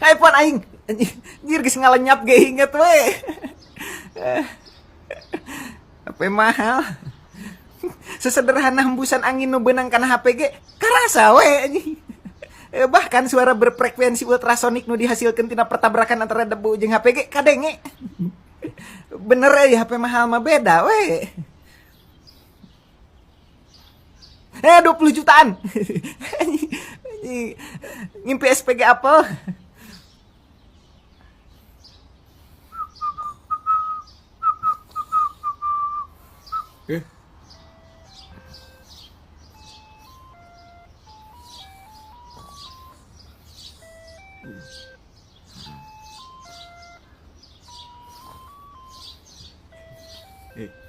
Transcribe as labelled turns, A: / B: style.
A: iPhone aing. Anjir geus ngalenyap ge inget we. HP mahal. Sesederhana hembusan angin nu beunang kana HP ge karasa we anjing. Bahkan suara berfrekuensi ultrasonik nu dihasilkeun tina pertabrakan antara debu jeung HP ge kadenge. Bener euy HP mahal mah beda we. 20 jutaan. Ngimpi SPG Apple.
B: Eh. Eh.